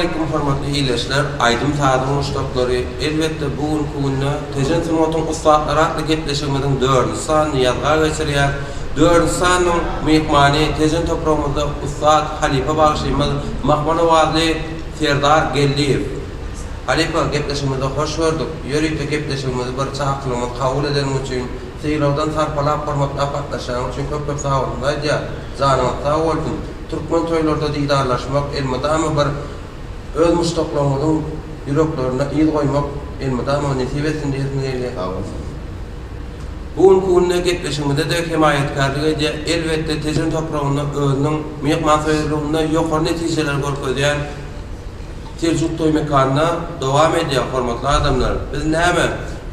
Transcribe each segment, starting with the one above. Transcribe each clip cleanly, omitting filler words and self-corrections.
aleýkum hormatly ildeşler, aýdym-sazyň muşdaklary! Elbetde bu günki günde Tejen sungatyň ussatlary atly gepleşigimiziň dördünji sanyny ýazga geçirýäs. Dördünji sanynyň myhmany Tejen topragymyzda ussat halypa bagşymyz mahmal owazly Serdar Geldiýew. Halypa gepleşigimize hoş gördük. Ýörite gepleşigimizi bir çakylygymyzy kabul edeniň üçin, sylagdan sarpalap hormatlap gatnaşýanyň üçin köp köp sagbolsun aýdýas. Janyňyz sag bolsun! Türkmen toýlarda didarlaşmak elmydama bir öz muşdaklaryňyzyň ýüreklerinde yz goýmak elmydama nesip etsin diýesimiz gelýär. Sag bolsun. Bu günki günde gepleşigimize-de hemaýatkärlik edýär. Elbetde Tejen topragynda özüniň myhmansöýerliginde ýokary netijeleri görkezýän Seljuk toý mekanyna dowam edýär hormatly adamlar. Biz näme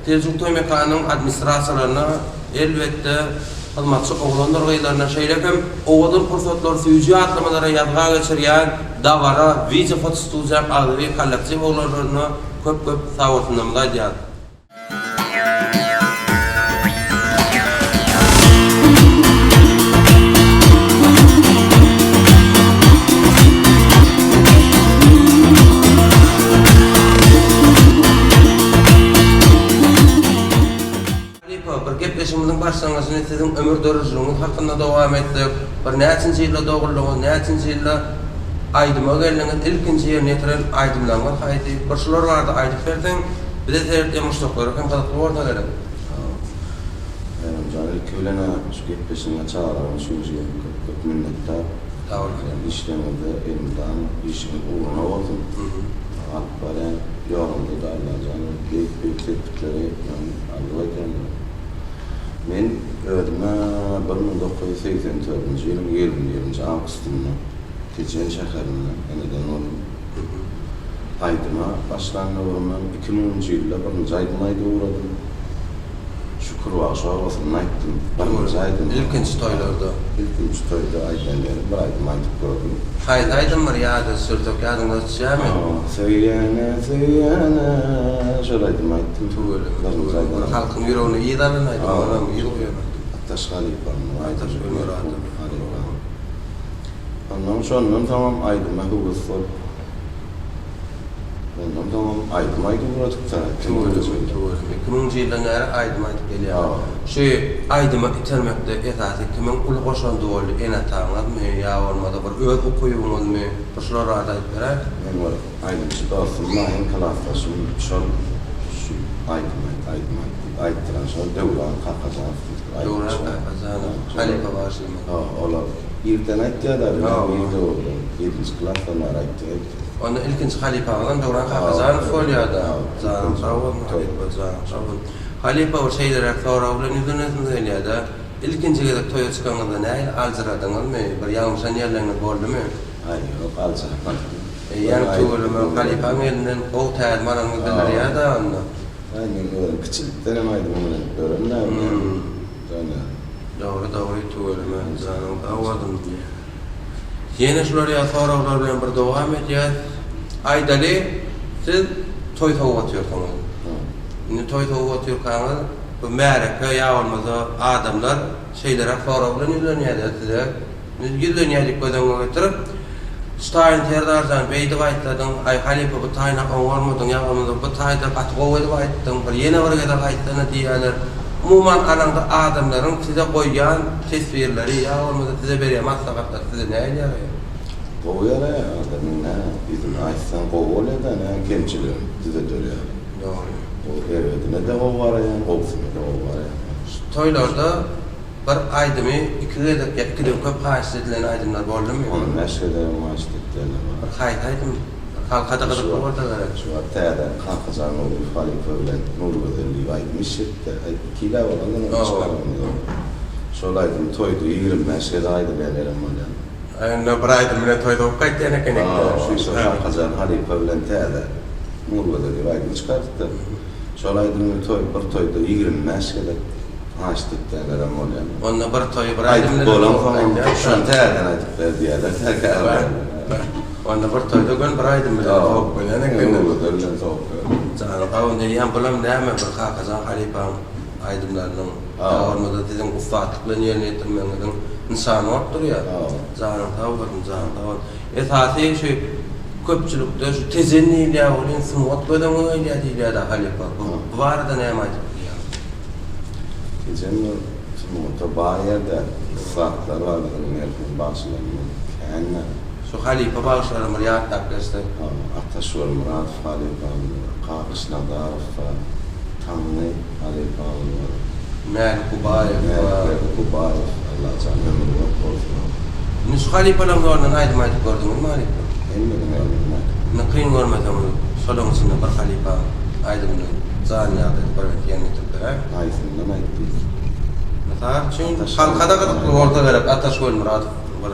Seljuk toý mekanynyň administrasiýalaryna elbetde hyzmatçy oglandyr gyzlaryna şeýle hem owadan pursatlary süýji ýatlamalara ýazga geçirýän dabara wideo fotostudiýaň agzybir kollektiw oglanlaryna köp köp sagbolsunlarymyzy aýdýarys. Halypa, bir gepleşigimiziň başlangyjyny siziň ömür döredijiligiňiz hakynda dowam etsek, bir näçinji ýylda doguldyňyz, näçinji ýylda aýdyma geldiňiz, ilkinji ýerine ýetiren aýdymlaryňyz haýsy, bir şular barada aýdyp berseň, bize seretýän muşdaklara hem gyzykly bolsa gerek. Baýramjan, ilki bilen-ä şu gepleşigiňe çagyranyň üçin jigim köp köp minnetdar. Sag bol. Işleriňizde elmydama işiňiz ugruna bolsun. Alyp barýan ýoluňyzda-da Allajan beýik-beýik sepgitlere ýetmegiňi arzuw edýän. Men özüm-ä 1984-nji ýylyň 21-nji awgustynda Tejen şäherinde eneden boldum. Aýdyma başlan döwrümem iki müňünji ýylda birinji aýdym aýdyp ugradym. Şükür bagşy obasynda aýtdym. Birinji aýdym. Ilkinji toýlarda. Ilkinji toýda aýdan ýerim bir aýdym aýdyp gördüm. Haýsy aýdym bir ýada düşürsek ýadyňyza düşýärmi? Söýýäne söýýäne şol aýdymy aýtdym. Tüweleme Birinji tüweleme. aýdan. Halkyň ýüregine yz alan aýdym olam yz goýan aýdym. Ataş halypamyň Ataş aýdymy. Gülmyradow. Halypam. Ondan şondan soňam aýdyma höwes bolup Ondan soňam aýdym aýdyp ugradyk-da. Tüweleme, tüweleme. Iki müňünji ýyldan bäri aýdym aýdyp gelýäňiz. Şu aýdyma itermekde esasy kimiň uly goşandy boldy, ene-ataňyzmy ýa bolmasa bir öz ukybyňyzmy? Bir şular barada aýdyp beräý. Meň bir aýdymçy dostum bar, hem klasdaşym şol şu aýdym aýt, aýdym aýt diýip aýtdyran şol Döwran Kakajanow diýip bir aýdymçy Döwran bar. Kakajanow, halypa bagşymyz. Hawa, olar irden aýtýarlar, men irde boldum, ýedinji klasdan bäri aýtýar. Onda ilkinji halypaňyzam Döwran Kakajanow bolýada. Janyň sag bolsun halypa janyň sag bolsun. Halypa bir şeýleräk sorag bilen ýüzlenesimiz gelýädä. Ilkinji gezek toýa çykanyňyzda nähili aljyradyňyzmy? Bir ýalňyşan ýerleriňiz boldumy? Aý ýok aljyramadym. Eýýäm tüweleme halypaň elinden gowy tälim alanyňyz bildirýädä onda. Aý men özüm kiçilikdenem aýdym öwrenip ýörenler. Dogry dogry tüweleme janyň sag bolsun. Ýene şular ýaly soraglar bilen bir dowam edýäs. Aýdaly, siz toý sowup otyrsyňyz. Indi toý sowup otyrkaňyz bu märeke ýa bolmasa adamlar şeýleräk sorag bilen ýüzlenýärler size. Ýüzlenýär diýip göz öňüňe getirip, Şu taýyny Serdar jan beýdip aýtsadyň, aý halypa bu taýyna oňarmadyň ýa bolmasa bu taýda gaty gowy edip aýtdyň, bir ýene bir gezek aýtsana diýýärler. Umuman alaňda adamlaryň size goýýan teswirleri ýa bolmasa size berýän maslahatlary size nähili ýaraýar? Gowy ýaraýar adamyň nä ýüzüne aýtsaň gowy bolýada nä kemçiligini düzeder ýaly. Dogry. Gowy erbedine-de gowy garaýan gowusyna-da gowy garaýan. Şu toýlarda bir aýdymy iki gezek ýa ikiden köp haýyşt edilen aýdymlar boldumy? On bäş gezegem haýyşt etýänler bar. Bir haýsy aýdym? Halkada gyzykly bolsa gerek. Şu wagt täze Kakajan Nuryýew halypa bilen Nurgözel diýip aýdym işletdi. Iki ýyl-ä bolandyr ony çykaranymyza. Şol aýdym toýda 25 gezek aýdylýan ýerem bolýar. Onda bir aýdym bilen toý sowup gaýtýan eken ekde. Şu Kakajan halypa bilen täze Nurgözel diýip aýdym çykardyk-da. Şol aýdymy toý bir toýda 25 gezek haýyşt etýänlerem bolýar. Onda bir toýy bir aýdym bilen sowup gaýtýan. Aýdyp bolansoňam şony täzeden aýdyp ber diýýärler. Onda bir toýda göni bir aýdym bilen sowup bolýan ekeni. Nurgözel bilen sowup berdim. Janyň sag bolsun eýýäm bulam näme bir Kakajan halypaň aýdymlarynyň ýa bolmasa siziň ussatlyk bilen ýerine ýetirmegiňiziň nyşany bolup durýar. Janyň sag bolsun janyň sag bolsun. Esasy şu. Köpçülikde şu Tejen diýilýär welin sungat göz öňüňe gelýär diýilýär-dä halypa. Bu bu barada näme aýdyp bilýäňiz? Tejen bir sungata baý ýer-dä. Ussatlar bar biziň merhum bagşylarymyz kän-dä. Şu halypa bagşylaram bir ýatlap geçsek. Ataş Welmyradow halypamyz bar, Kakyş Nazarow bar, Taňňy halypamyz bar. Mälik Gubaýew bar. Mälikberdi Gubaýew, Allajan ömri uzak bolsun. Indi şu halypalaryň zorundan aýdym aýdyp gördüňizmi halypa? Hemmesiniň aýdymyny aýdyp. Indi kyn görmeseňiz şolaryň içinde bir halypaň aýdymyny jan ýagdaýda bir gezek ýerine ýetirip beräýiň. Haýsyndan aýt diýsin. Mysal üçin, halka-da gyzykly bolsa gerek Ataş Welmyradow bir.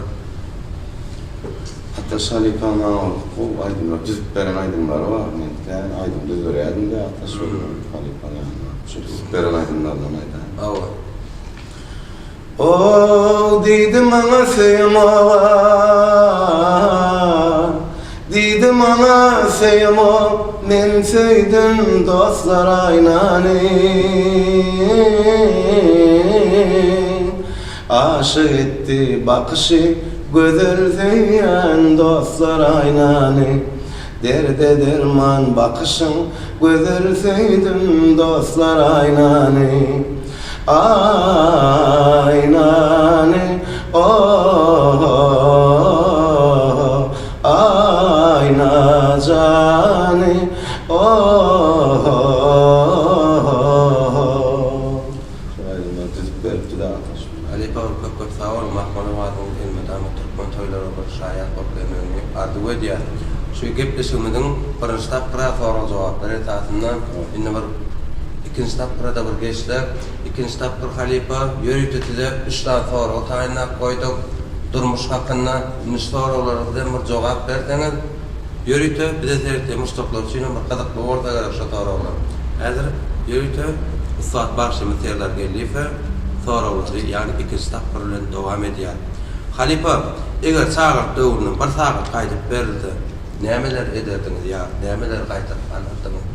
Ataş halypaň maňa ol gowy aýdymlar düzüp beren aýdymlary bar. Men kän aýdym düzdürýärdim-de Ataş Welmyradow halypaň ýanynda. Şu düzüp beren aýdymlaryndan aýdaýyn. Hawa. Ow, diýdi maňa söýemok-a, Diýdi maňa söýemok, men söýdüm dostlar Aýnany. Aşyk etdi bakyşy gözel söýýän dostlar Aýnany. Derde derman bakyşyň gözel söýdüm dostlar Aýnany. Aýnany oh Aýna jany oh Şu aýdymlary düzüp beripdi-de Ataş. Halypa köp köp sag boluň Mahmal owazyňyz elmydama türkmen toýlara bir şaýat bolup gelmegini arzuw edýäs. Şu gepleşigimiziň birinji tapgyra sorag jogaplar esasynda indi bir ikinji tapgyrada bir geçsek ikinji tapgyr halypa ýörite size üç sany sorag taýynlap goýduk durmuş hakynda indi şu soraglara sizem bir jogap berseňiz Ýörite bize seretýän muşdaklar üçinem bir gyzykly bolsa gerek şo soraglar. Häzir ýörite ussat bagşymyz Serdar Geldiýewe soraglary ýagny ikinji tapgyr bilen dowam edýär. Halypa, eger çagalyk döwründen bir sagat gaýdyp berilse, nämeler ederdiňiz ýa nämeleri gaýtaryp alardyňyz?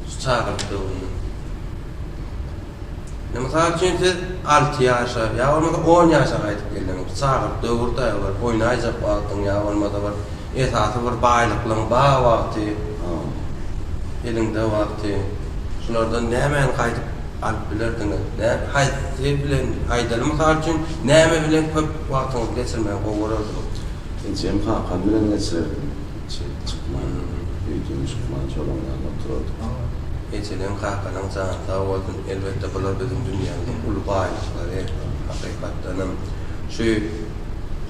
Şu çagalyk döwründen. Indi mysal üçin siz alty ýaşa, ýa bolmasa on ýaşa gaýdyp geldiňiz. Çagalyk döwür-dä bir oýnaýjak wagtyň ýa bolmasa bir esasy bir baýlyklyň bar wagty, eliňde wagty. Şulardan nämäni gaýdyp alyp bilerdiňiz? Nä, haýsy bilen, aýdaly mysal üçin, näme bilen köp wagtyňyzy geçirmegi gowy görerdiňiz? Ejem, kakam bilen geçirerdim. Hiç çykman, öýden çykman şolaň ýanynda oturardyk. Ejeleň kakalaň jany sag bolsun elbetde bular biziň dünýämiziň uly baýlyklary hakykatdanam şu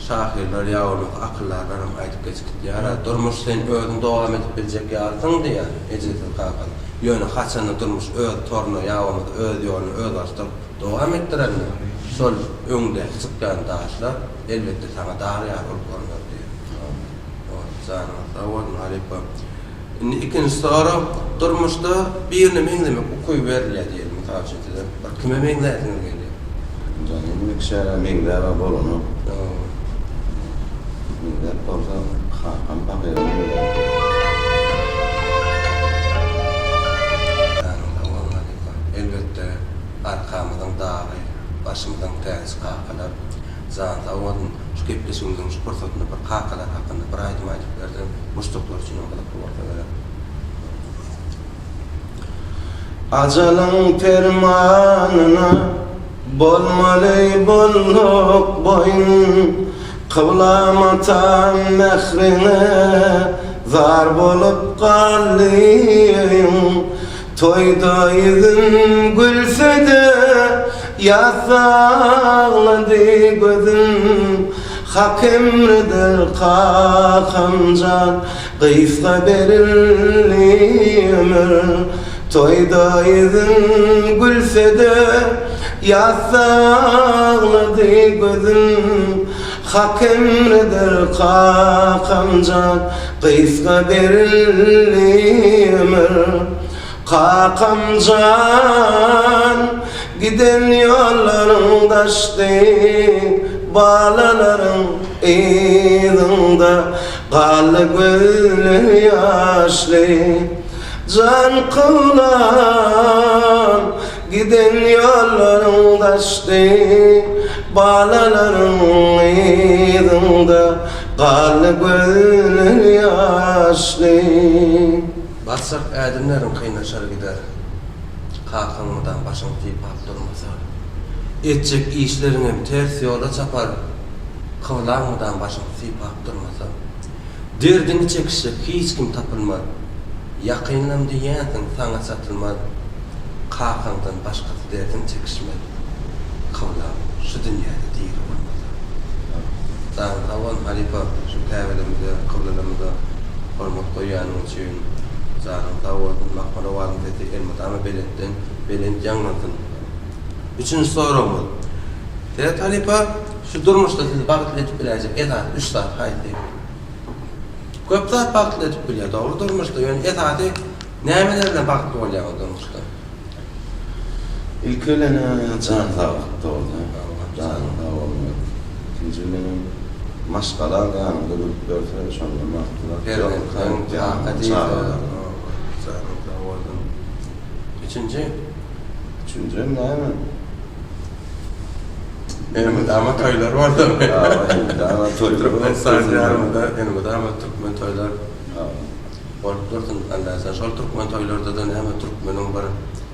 şahyrlar ýa bolmasa akyldarlaram aýdyp geçip gitýärä durmuş sen özüň dowam edip biljek ýalysyň diýýär ejesiz kakasy ýöne haçanda durmuş öz toruna ýa bolmasa öz ýoluny özbaşdak dowam etdirende şol öňdäki çykýan daşlar elbetde saňa dag ýaly bolup görner diýýär. Janyňyz sag bolsun halypa. Indi ikinji sorag, durmuşda birine meňzemek ukyby berilýär diýeli, mysal üçin size bir kime meňzäsiňiz gelýär? Jan hemme kişä meňzäb-ä bolanok. Meňzäp bolsa kakam pahyra meňzär. Janyň sag bolsun halypa. Elbetde arkamyzyň dagy, başymyzyň täji kakalar. Jany sag bolsun. Şu gepleşigimiziň şu pursatynda bir kakalar hakynda bir aýdym aýdyp berseň, muşdaklar üçin hem gyzykly bolsa gerek. Ajalyň permanyna bolmaly bolduk boýun, Kyblam atam mähriňe zar bolup galdy öýüň. Toýda ýüzüm gülse-de, Ýas aglady gözüm. Hak emridir kakam jan, Gysga berildi ömür. Toýda ýüzüm gülse-de, Ýas aglady gözüm. Hak emridir kakam jan, Gysga berildi ömür. Kakam jan, giden ýollaryň daşdy, Balalaryň yzyňda galdy gözler ýaşly. Jan kylan, giden ýollaryň daşdy, Balalaryň yzyňda. Galdy gözler ýaşly. Basjak ädimleriň kynlaşar gider. Kakaň mydam başyňy sypap durmasa. Etjek işleriňem ters ýola çapar. Kyblaň mydam başyňy sypap durmasa. Derdiňi çekişjek hiç kim tapylmaz. Ýakynlam diýýänsiň saňa çatylmaz. Kakaňdan başgasy derdiň çekişmez. Kyblam şu dünýäde diri bolmasa. Janyň sag bolsun halypa şu käbelerimize kyblalarymyza hormat goýýanyň üçin janyň sag bolsun Mahmal owazyň sesi elmydama belentden belent ýaňlansyn. Üçünji soragymyz. Seret halypa şu durmuşda sizi bagtly edip biläýjek esasy üç zat haýsy? Köp zat bagtly edip bilýär dogry durmuşda ýöne esasy nämeler bilen bagtly bolýaňyz durmuşda? Ilki bilen-ä jan saglyk dogry. Janyň sag bolmaly. Ikinji bilenem maşgalaň ýanyňda gülüp ýörse şondan bagtly zat ýok. Perzentleriň kaka diýse janyň sag bolsun. Üçünji? Üçünjem näme? Elmydama toýlar bolsun. Elmydama toýlar. Türkmenistan diýarymyzda elmydama türkmen toýlar bolup dursun. Allajan şol türkmen toýlarda-da näme türkmeniň bir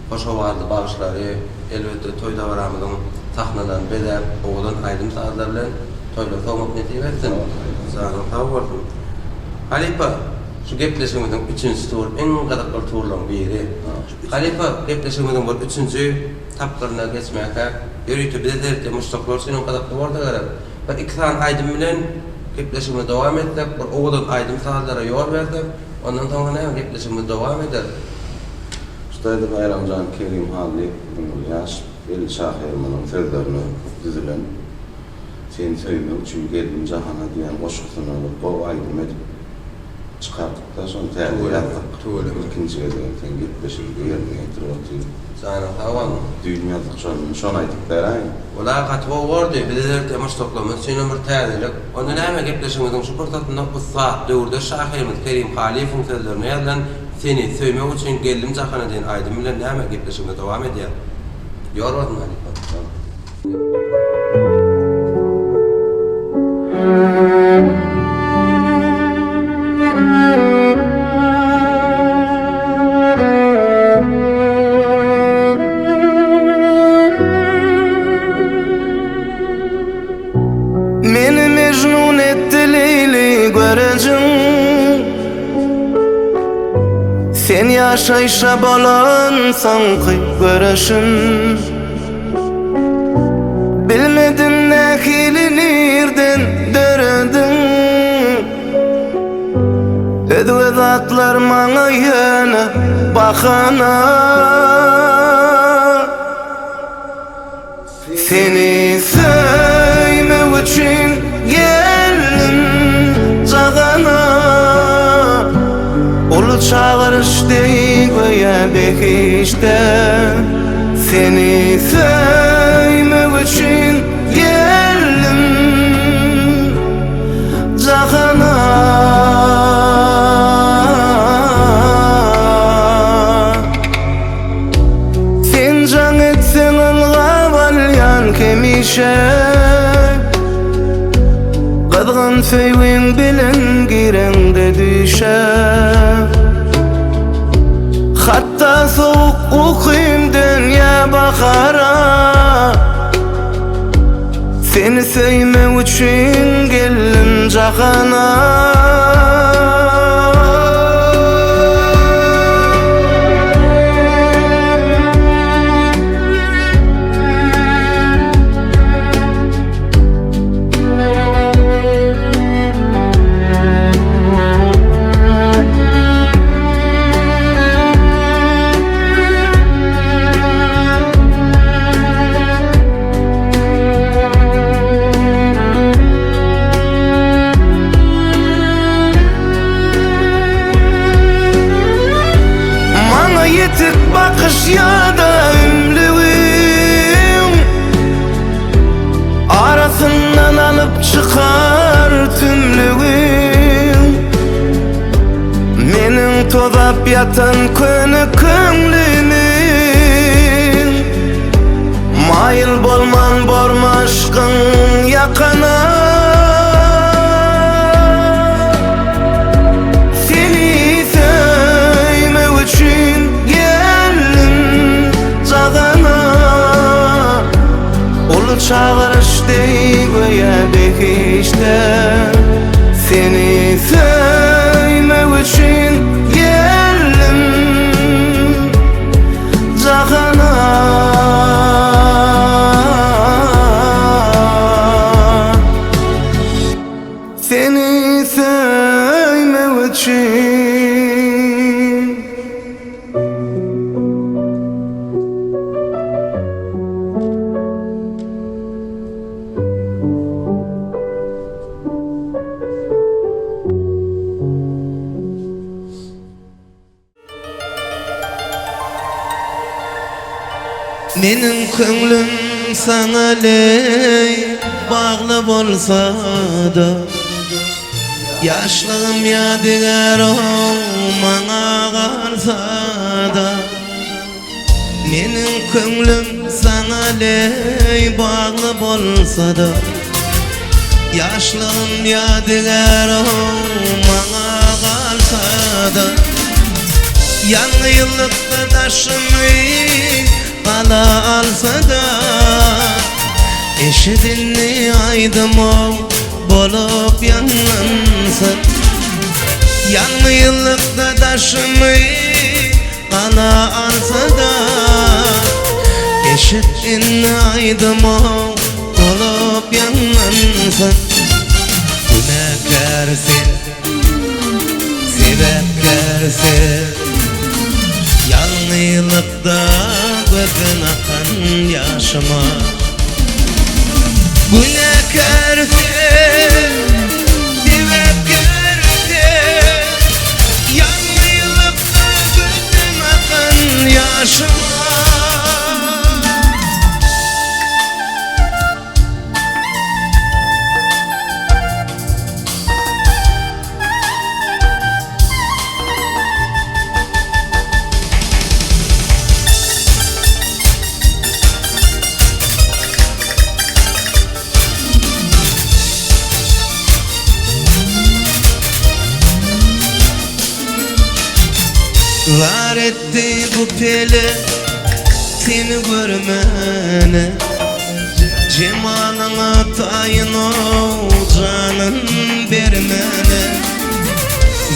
hoş owazly bagşylary elbetde toý dabaramyzyň sahnalaryny bezäp owadan aýdym-sazlar bilen toýlary sowmak nesip etsin. Janyň sag bolsun. Halypa şu gepleşigimiziň üçünji tury iň gyzykly turlaryň biri. Halypa gepleşigimiziň bir üçünji tapgyryna geçmäkä, ýörite bize seretýän muşdaklar üçin hem gyzykly bolsa gerek. Bir iki sany aýdym bilen gepleşigimizi dowam etsek, bir owadan aýdym-sazlara ýol bersek, ondan soňra näme gepleşigimizi dowam ederis. Şu taýda Baýramjan Kerim Hallyýew biziň bir ýaş belli şahyrymyzyň sözlerine düzülen Seni söýmek üçin geldim jahana diýen goşgusyna bir gowy aýdym edip Çykardyk-da şony täze ýazdyk. Tüweleme. Ilkinji gezegem seň gepleşigiňde ýerine ýetirip otyryn. Janyň sag bolsun. Düýn ýazdyk şony, şony aýdyp beräýiň. Wala gaty gowy bordy. Bize ertir muşdaklarymyz üçinem bir täzelik. Onda näme gepleşigimiziň şu pursatynda ussat, döwürdeş şahyrymyz Kerim Halyýewiň sözlerine ýazylan Seni söýmek üçin geldim jahana diýen aýdym bilen näme gepleşigimizi dowam edýäs. Ýol bolsun halypa. Meni Mejnun etdi Leýli görejiň Sen ýaşaýşa bolan soňky göreşim. Bilmedim nähili nirden dörediň Özge zatlar maňa ýöne bahana Seni söýmek üçin geldim jahana Uly çagyryş deý göýä behişde Seni söýmek üçin geldim jahana. Sen jaň etseň ylgap alýan hemişe Gyzgyn söýgiň bilen gireňde düýşe Hatda sowuk ukym dönýä bahara Seni söýmek üçin geldim jahana. Maňa ýetik bakyş ýa-da ümlügiň Arasyndan alyp çykar tümlügiň Meniň tozap ýatan köne köňlümiň Maýyl bolman borma yşkyň ýakana. behişde Seni söýmek üçin geldim jahana Seni söýmek üçin. Meniň köňlüm saňa leý bagly bolsa-da, Ýaşlygym ýadygär-ow maňa galsa-da. Meniň köňlüm saňa leý bagly bolsa-da, Ýaşlygym ýadygär-ow maňa galsa-da. Ýalňyzlykda daşymy gala alsa-da, Eşit indi aýdym-ow bolup ýaňlansyn. Ýalňyzlykda daşymy Gala alsa-da, Eşit indi aýdym-ow bolup ýaňlansyn. Günäkär sen, sebäpkär sen, Ýalňyzlykda gözden akan ýaşyma. Günäkär sen, sebäpkär sen, Ýalňyzlykda gözden akan ýaşyma. Zar etdi bu pelek seni görmäne Jemalyňa taýyn ow janyn bermäne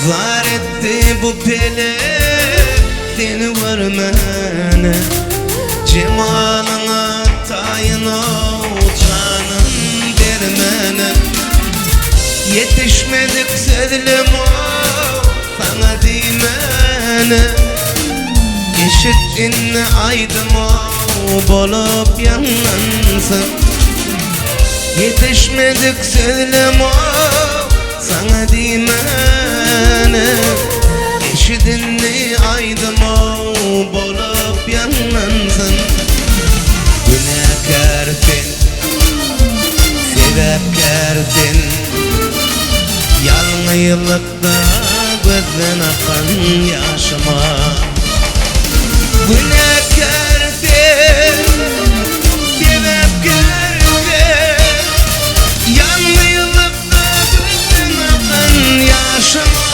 Zar etdi bu pelek seni görmäne Jemalyňa taýyn ow janyn bermäne Ýetişmedik sözlem ow saňa diýmäne Eşit indi aýdym ow bolup ýaňlansyn Ýetişmedik sözlem ow saňa diýmäne Eşit indi aýdym ow bolup ýaňlansyn Günäkär sen Sebäpkär sen Ýalňyzlykda gözden akan ýaşyma Günäkär sen Sebäpkär sen Ýalňyzlykda gözden akan ýaşyma.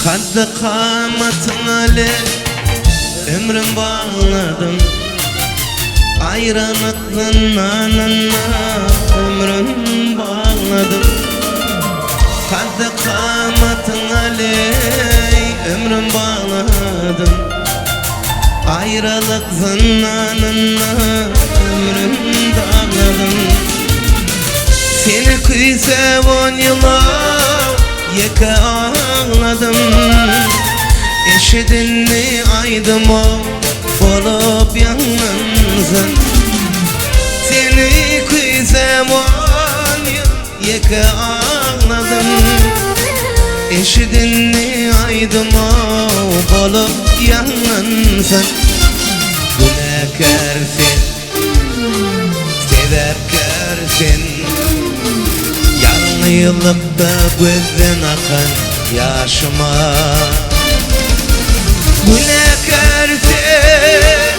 Kaddy-kamatyňa le ömrüm bagladym Aýralyk zyndanyna ömrüm bagladym Kaddy-kamatyňa le ömrüm bagladym Aýralyk zyndanyna ömrüm dagladym Seni küýsäp on ýyllap ýeke agladym Eşit indi aýdym-ow bolup ýaňlansyn Seni küýsäp on ýyl ýeke agladym Eşit indi aýdym-ow bolup ýaňlansyn Günäkär sen Sebäpkär sen. Ýalňyzlykda gözden akan ýaşyma. Günäkär sen,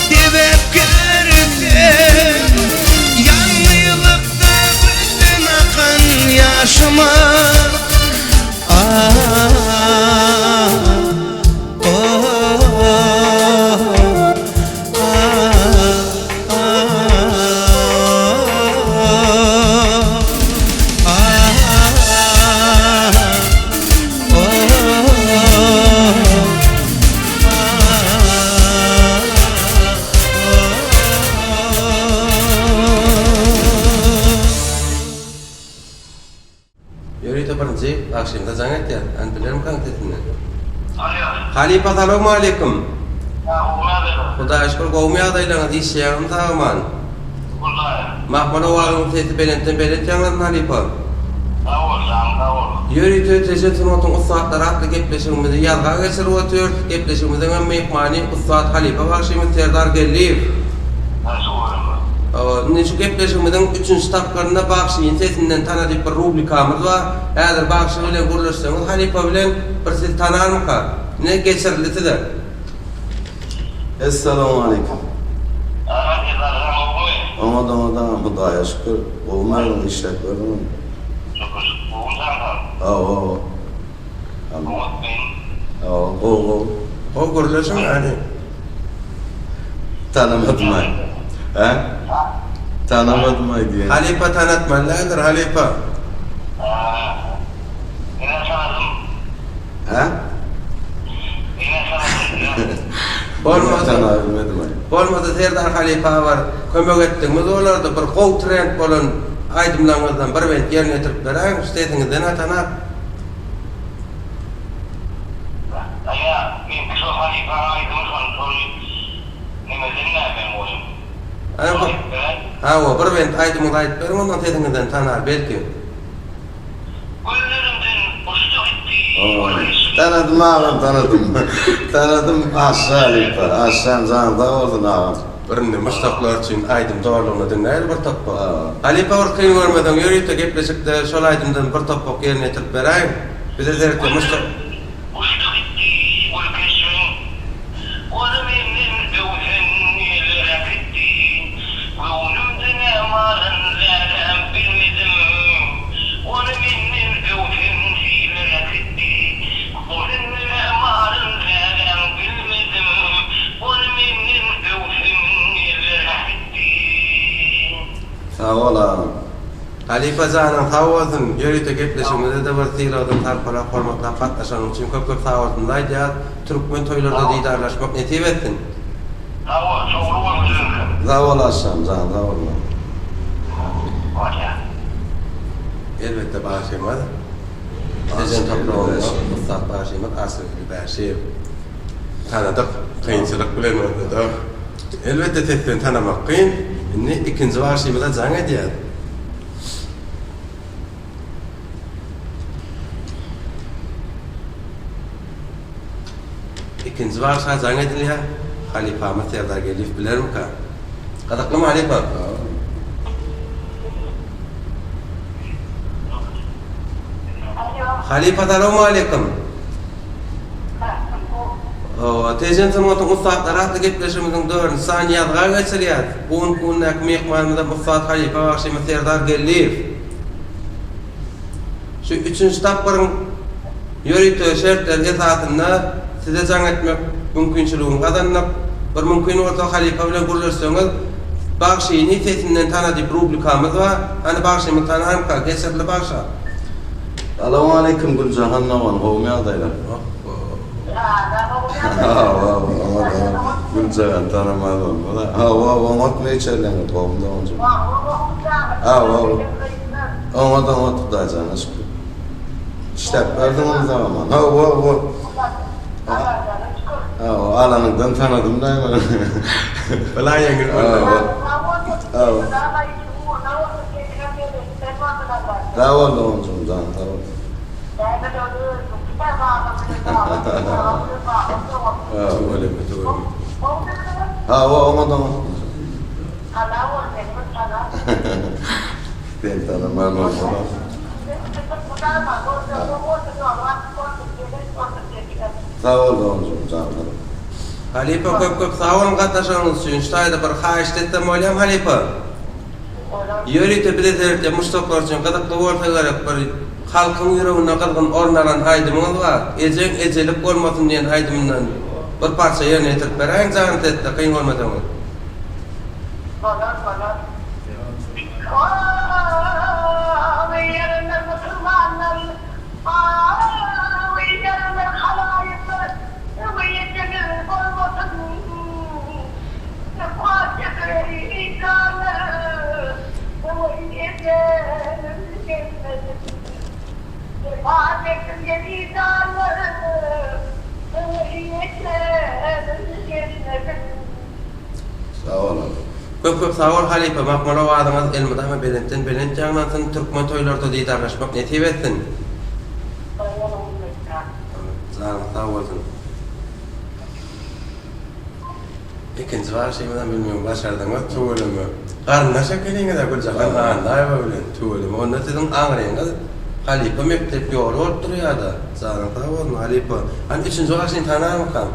sebäpkär sen, Ýalňyzlykda gözden akan ýaşyma. Ah, oh, Ýörite birinji bagşymyza jaň etýär. Hany bilermikaň sesinden. Alýo. Halypa salowmaleýkim. Hudaýa şükür gowumy ýagdaýlaryňyz işleýäňizmi sag-aman. Hudaýa. Mahmal owazyňyň sesi belentden belent ýaňlansyn halypa. Sag bol janyň sag bolsun. Ýörite Tejen sungatyň ussatlary atly gepleşigimizi ýazga geçirip otyrys. Gepleşigimiziň hem myhmany ussat halypa bagşymyz Serdar Geldiýew. Ýagşy görünmez. Hawa, indi şu gepleşigimiziň üçünji tapgyrynda Bagşyny sesinden tana diýip bir rubrikamyz bar. Häzir bagşy bilen gürleşseňiz halypa bilen bir sizi tanarmyka? Ine geçirildi size. Essalawmaleýkim. Aga Serdar gowumy? Oňat oňat agam Hudaýa şükür. Gowumy özüň işläp gördüňmi? Şükür. Gowumy jan sag? Hawa hawa. Oňat men. Hawa gowy gowy. Gowy gürleşiň hany. Tanamadym-aý. Hä? Tanamadym-aý diýen. Halypa tanatmaly däldir halypa. Menä tanadym. Hä? Menä tanadym. Bolmasa. Bolmasa Serdar halypa bir kömek etdigiňiz bolardy bir gowy trend bolan aýdymlaryňyzdan bir bent ýerine ýetirip beräýiň şu sesiňizden a tanap. Aýa meňki şo halypaň aýdymy şony şony nemeden dä men goýum. Şony aýdyp beräý. Hawa bir bent aýdymyňyzy aýdyp beriň ondan sesiňizden tanar belki. Gözlerimden uçdy gitdi ol keşbi. Tanadym agam tanadym. Tanadym Aşşy halypa. Aşşam janyň sag bolsun agam. Birinde muşdaklar üçin aýdym dolugyna diňläýeli bir topbak. Halypa bir kyn görmeseň ýörite gepleşikde şol aýdymdan bir topbak ýerine ýetirip beräýiň. Bize seretýän muşdak. Uçdy gitdi gül keşbiň. Ony menden öwsen ýeller äkitdi. Göwnümde ne baryn läläm bilmedim. Ony menden öwsen ýeller äkitdi. Göwnümde ne baryn läläm bilmedim. Ony menden öwsen ýeller äkitdi. Sag bol agam. Halypa janyň sag bolsun, ýörite gepleşigimize-de bir sylagdan sarpalap hormatlap gatnaşanyň üçin köp köp sagbolsunymyzy aýdýas. Türkmen toýlarda didarlaşmak nesip etsin. Sag bol, şowly bol gülüňkem. Sag bol Aşşam jan sag bol. Bolýa. Elbetde bagşymyz Tejen topragynda ussat bagşymyz Arçageldi Bäşiýew. Tanadyk, kynçylyk bilen bolsa-da. Elbetde sesden tanamak kyn. Indi ikinji bagşymyza jaň edýäs. Ikinji bagşa jaň edilýär. Halypamyz Serdar Geldiýew bilermika? Gyzyklymy halypa? Halypa salowmaleýkim. Hawa, Tejen sungatyň ussatlary atly gepleşigimiziň dördünji sanyny ýazga geçirýäs. Bu günki gündäki myhmanymyzam ussat halypa bagşymyz Serdar Geldiýew. Şu üçünji tapgyryň ýörite şertleri esasynda size jaň etmek mümkinçiligini gazandyk. Bir mümkin bolsa halypa bilen gürleşseňiz, Bagşyny sesinden tana diýip rubrikamyz bar. Hany bagşymyz tanarmyka? Geçirildi bagşa. Salowmaleýkim Güljahan dogan gowumy ýagdaýlar. Hawa oňat oňat Güljahan tanamaz bolmaz hawa oňatmy içerleňiz gowumy doganjygym. Hawa oňat oňat Hudaýjana şükür. Işläp berdiňmi sag-aman. Hawa hawa. Hawa alanyňdan tanadym daýy. Bela ýeňil boldy. Hawa. Sag bol doganjygym janyň sag bolsun. Hawa oňat oňat. Sen tanaman bolmaly. Sag bol doganjygym janyň sag. Halypa köp köp sag boluň gatnaşanyňyz üçin. Şu taýda bir haýyşt etsem bolýamy halypa? Ýörite bize seretýän muşdaklar üçin gyzykly bolsa gerek bir halkyň ýüreginde gyzgyn orun alan aýdymyňyz bar. Ejeň ejelik bolmasyn diýen aýdymyndan bir parça ýerine ýetirip beräýiň jany sesde kyn görmeseňiz. Bolar bolar. Aý ýerenler musulmanlar Aý ýerenler halaýyklar Öweý ejeňiz bolmasyn Wepat eder janlar Öweý ejeňiz gelmesin Wepat etsin janlar Öweý ejeňiz gelmesin. Sag boluň. Köp köp sag bol halypa Makmal owazyňyz elmydama belentden belent ýaňlansyn türkmen toýlarda didarlaşmak nesip etsin. Sag boluň Güljan. Janyň sag bolsun. Ikinji bagşymyzam bilmem başardyňyz tüweleme. Garyndaş ekeniňizä Güljahan Annaýewa bilen tüweleme. Onda siziň aňryňyz halypa mekdep ýoly bolup durýada. Janyň sag bolsun halypa. Hany üçünji bagşyny tanarmykaň?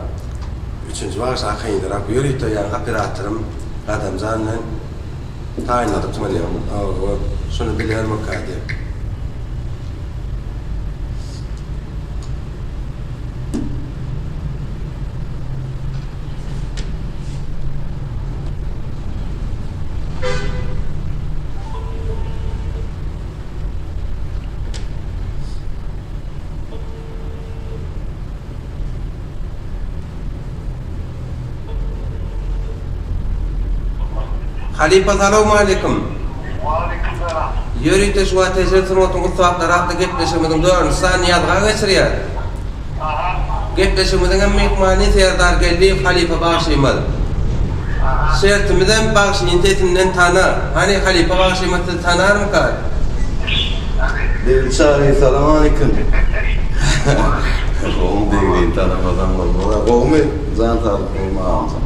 Üçünji bagşy akyndyrak ýörite ýaňky operatorym Gadamjan bilen taýynladyk muny. Hawa, şuny bilermika diýip. Halypa salowmaleýkim. Waleýkim salam. Ýörite şu wagt Tejen sungatyň ussatlary atly gepleşigimiziň dördünji sanyny ýazga geçirýäs. Aha. Gepleşigimiziň hem myhmany Serdar Geldiýew halypa bagşymyz. Aha. Şertimizem bagşyny sesinden tana. Hany halypa bagşymyz sizi tanarmyka? Begli Çary salamaleýkim. Gowymy Beglini tanamasaň bolmaz. Gowumy? Jan saglyk gowumy agamjan?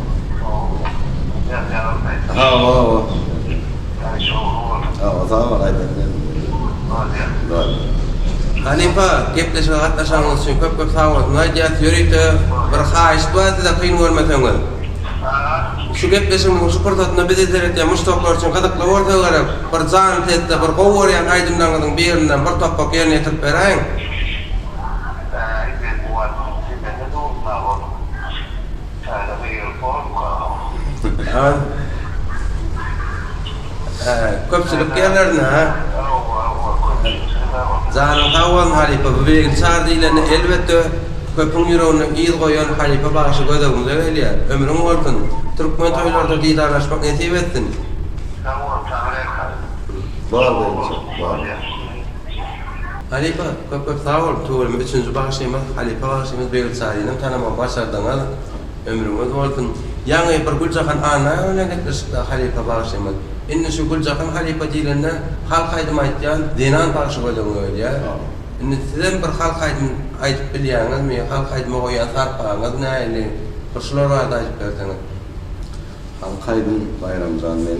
Hawa hawa. Hawa sag bol aýdan Bolýar. Halypa, gepleşige gatnaşanyňyz üçin köp köp sag bolsun aýdýas. Ýörite bir haýyşt bar size kyn görmeseňiz. Şu gepleşigimiziň şu pursatynda bizi seretýän muşdaklar üçin gyzykly bolsa gerek, bir janly sesde bir gowy görýän aýdymlaryňyzyň birinden bir topbak ýerine ýetirip beräýiň. Köpçülik ýerlerinde ha. Janyň sag bolsun halypa bu Begli Çary diýlende elbetde köpüň ýüreginde yz goýan halypa bagşy göz öňümize gelýär. Ömrüň bolsun. Türkmen toýlarda didarlaşmak nesip etsin. Sag bol Taňryýalkasyn. Bar Begli bar. Halypa köp köp sag bol tüweleme üçünji bagşymyz halypa bagşymyz Begli Çarynam tanamagy başardyňyz. Ömrüňiz bolsun. Ýaňy bir Güljahan Annaýewa bilen gepleşikde halypa bagşymyz. Indi şu Güljahan halypa diýlende halk aýdym aýtýan zenan bagşy göz öňüňe gelýär. Indi sizem bir halk aýdym aýdyp bilýäňizmi? Halk aýdyma goýýan sarpaňyz nähili? Bir şular barada aýdyp berseňiz. Halk aýdym Baýramjan men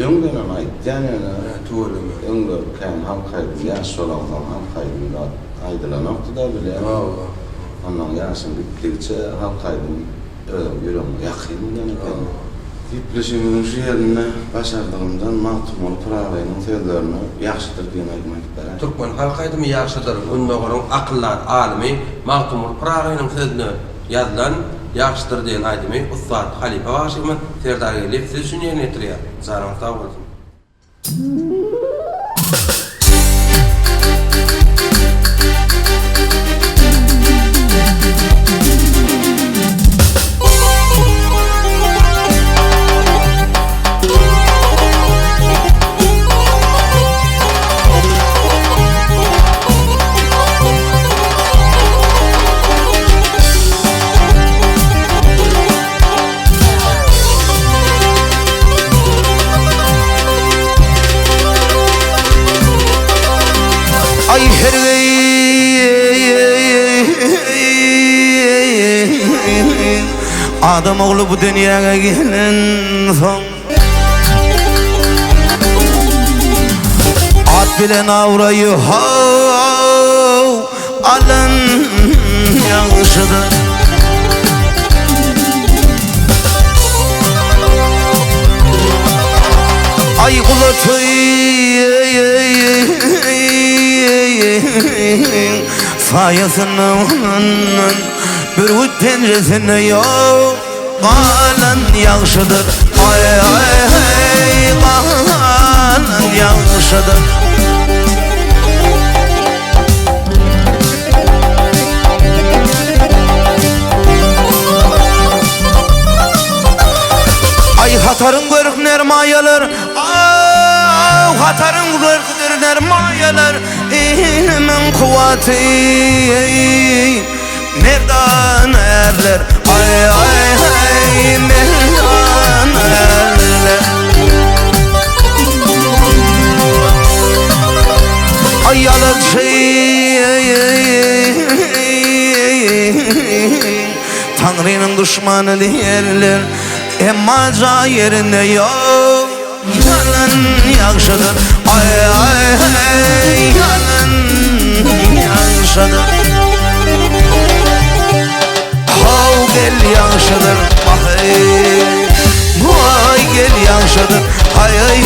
öňdenem aýtýan ýöne Tüweleme. Öňler kän halk aýdym ýaş bolansoň halk aýdym zat aýdylanokdy-da bilýän. Hawa. Onnoň ýaşyň gitdigiçe halk aýdym özüň ýüregiňe ýakyn bolýan eken. Gepleşigimiziň şu ýerinde başardygymdan Magtymguly Pyragynyň sözlerine Ýagşydyr diýen aýdym aýdyp beräýiň. Türkmen halk aýdymy Ýagşydyr Gündogaryň akyldar alymy Magtymguly Pyragynyň sözüne ýazylan Ýagşydyr diýen aýdymy ussat halypa bagşymyz Serdar Geldiýew siz üçin ýerine ýetirýär. Janyňyz sag bolsun. Aý hergeý Adam ogly bu dünýäge gelensoň. At bilen abraýy how alan ýagşydyr. Aý gula saýasyndan Bürgüt penjesinde ýok galan ýagşydyr. Aý aý aý galan ýagşydyr. Aý hataryň görk nermaýalar, Aw hataryň görk nermaýalar, Ilimiň kuwwaty merdan ärler, Aý aý aý merdan ärler. Aý ýalançy Taňrynyň duşmany diýerler, Emma jaý ýerinde ýok. Ýalan ýagşydyr, aý aý aý ýalan ýagşydyr. Haw gel ýagşydyr, aý Waý gel ýagşydyr, aý aý.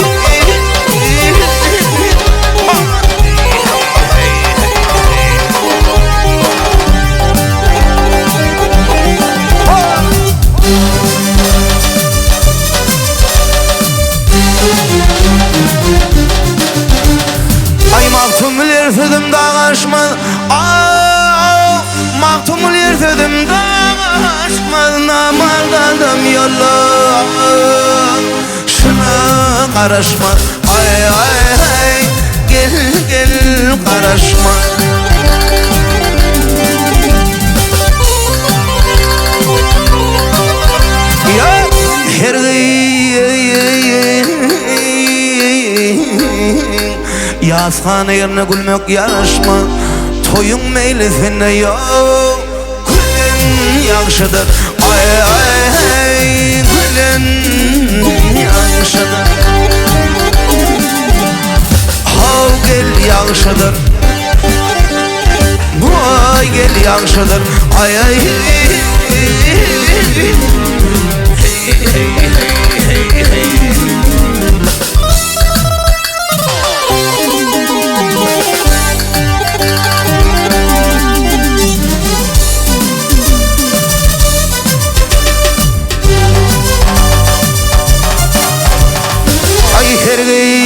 Aý Magtymguly ýer sözüm dag aşmaz, Aw Magtymguly ýer sözüm dag aşmaz, Namart adam ýola şuna garaşmaz, Aý aý aý gel gel garaşmaz. Ýa her Ýasgana ýerine gülmek ýaraşma, Toýuň meýlisinde ýok gülen ýagşydyr. Aý aý aý gülen ýagşydyr. Haw gel ýagşydyr. Waý gel ýagşydyr. Aý aý. Aý hergiz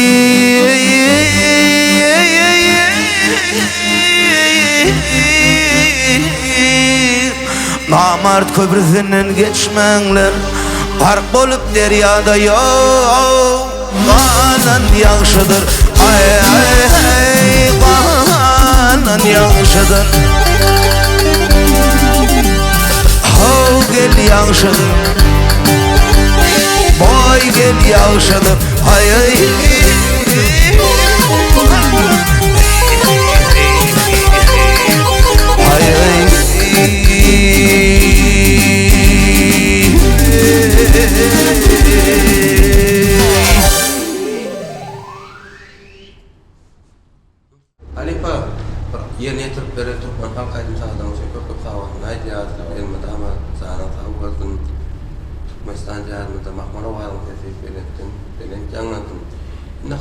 Namart köprüsinden geçmäňler, Gark bolup derýada ýok galan ýagşydyr. Aý aý aý galan ýagşydyr. Haw gel ýagşydyr. Boý gel ýagşydyr. Aý aý. Aý aý. Halypa, bir ýerine ýetirip beren türkmen halk aýdym-sazlaryň üçin köp-köp sagbolsun aýdýarys. Elmydama janyň sag bolsun. Türkmenistan diýarymyzda mahmal owazyň sesi belentden belent ýaňlansyn. Indi.